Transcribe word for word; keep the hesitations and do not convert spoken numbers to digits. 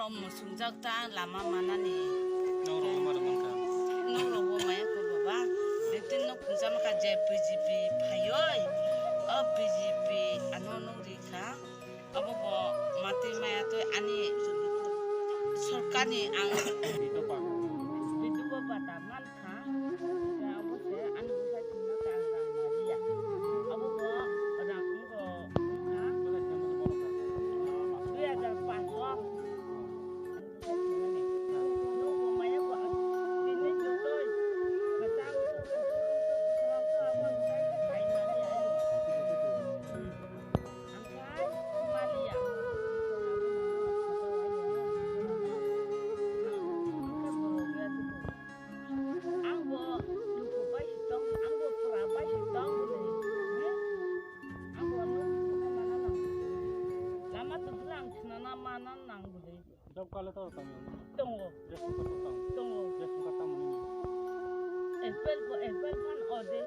Musungjak ta lama manani. Nok rok ma rwmang kha. Nok rok bo maya ko baba. Ekdin nok khungjama kha je B J P phaioi. O B J P ano nok ri kha. Abo bo matwi maya twi ani sorkarni ang. Bidu ko bata man kha. Abo se ani bwsai thwngma kha ang rang ma riya. Abo bo rang wngkha dui hajar panch o. Ang bo luku bai si tong, ang bo pura bai si tong bwlwi. Ang bo ano mana nang. Lama tu lang khna na mana nang bwlwi. Job card le to tong yo. Tongo. Ration card to tong. Tongo. Ration card tamo ni. Apple ko apple phan ode.